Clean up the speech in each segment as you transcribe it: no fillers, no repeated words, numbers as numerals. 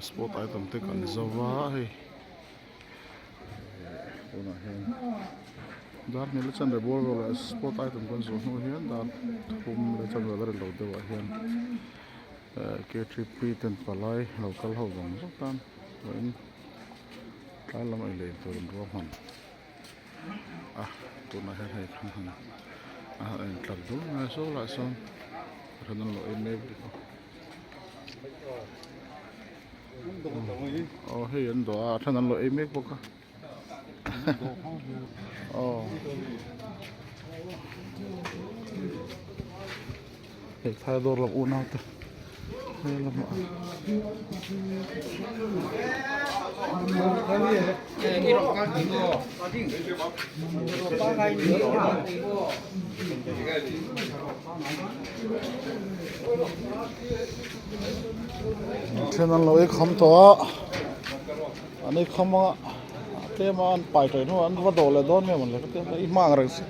Sport item te kan zo va hei tunah hian dar hnih la chanve bawr velah sport item kan zawh hnu hian dar thum leh chanve la ri lo deuh ah hian ktp ten palai lo kal ho vang vak tan chuan tlai lam ei leh tur an ruahman a tunah hian hei an han a han intlar dul mai a saw lai sawn a then an lo ei mek bawk a aw hei an dawh a a then an lo ei mek bawk a aw hei thai dawr lam unau te he lamah then an lo ei kham tawh a an ei kham a tlem a an pai tawih hnuah an va dawh leh dawn nge mawn le ka ti a i hma ang reng si.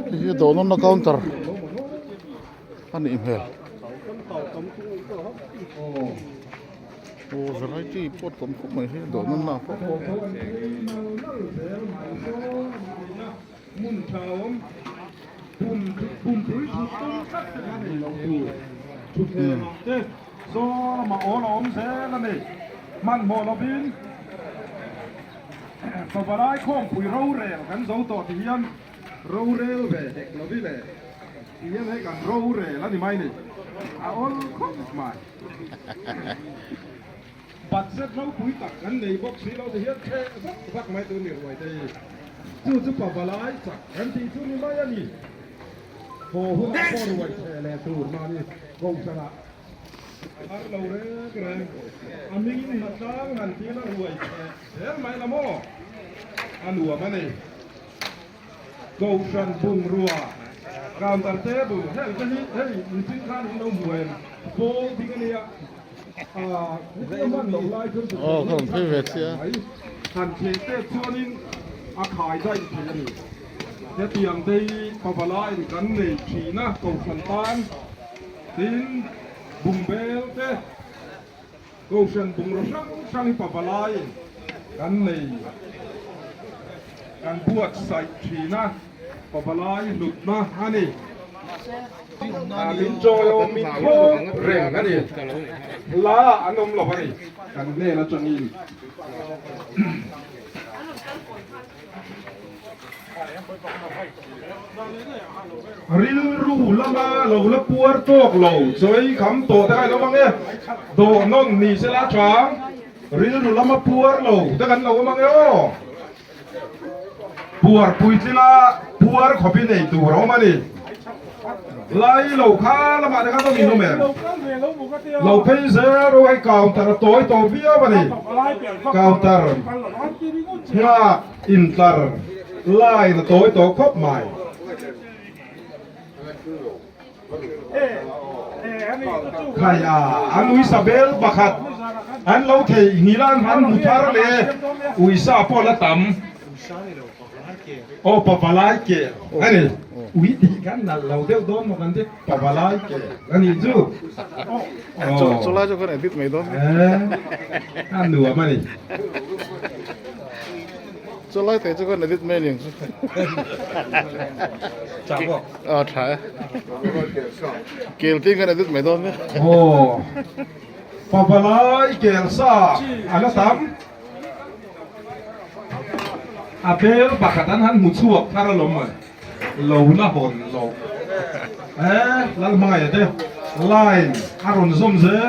Hei hi dawhnawnna counter a nih hmel aw variety pawh tam khawp mai hi dawhnawnna pawh. Pavalai khawmpui rorel kan zo tawh ti hian rorel ve hek lo i le ti hian hei kan rorel a ni mai ni a awl khawp mai. Budget ropui tak kan nei bawk si lo ti hian theh vak vak mai tur ni ruai te hi chu chu pavalai chak kan tih chu ni mai a ni. Haw hunah pawh ruai theh leh tur mahni kohhranah. Har lo reng reng, a mingin hnatlang han tir a ruai chhe zel mai la maw? A nuam a ni. Kohhran bungrua, counter table heng te hi hei mihring khan in lo hmu em? Folding a nia, ah hetia hman loh lai chuan chu thei mai, han chhe tet chuanin a khai daih thei a ni. Hetiang te hi pavalaiin kan nei thin a kohhran tan. Tin, bungbel te, Kohhran bungraw hrang hrang hi pavalaiin kan nei, kan buatsaih thin a, pavalai hlutna a ni. Min chawiawm min thlawp reng a ni. Hla an awm lo a ni kan hnen atangin. Rilru lama lo la puar tawk lo chawi kham tawh te kha ilo mang e, dawh nawn ni se la chang rilru lama puar lo te kan lo awm ang e aw. Puar puitlinga puar khawp i nei tur a awm a ni. Lai lo kha lamah te khan awm in awm em? Lo phei zel ro hei counter a tawi tawh viau a ni. Counter nghak intlar line a tawi tawh khawp mai. Khai a, an uisa bel pakhat an lo thei nghil a, an hmu thar leh uisa pawh la tam. Aw pavalai kel a ni. Ui tih khan nalh lo deuh dawn maw kan ti pavalai kel a nih chu. Aw. Chulai chu kan edit mai dawn. A nuam a ni. Chulai te chu kan edit mai aniang chu. Tha bawk. Aw tha e. Kel tin kan edit mai dawn nia. Aw. Pavalai kel sa a la tam. A bel pakhat an han hmu chhuak thar alawm mai, lo la hawn lo. Eh, Lalhmangaih te line a rawn zawm zel.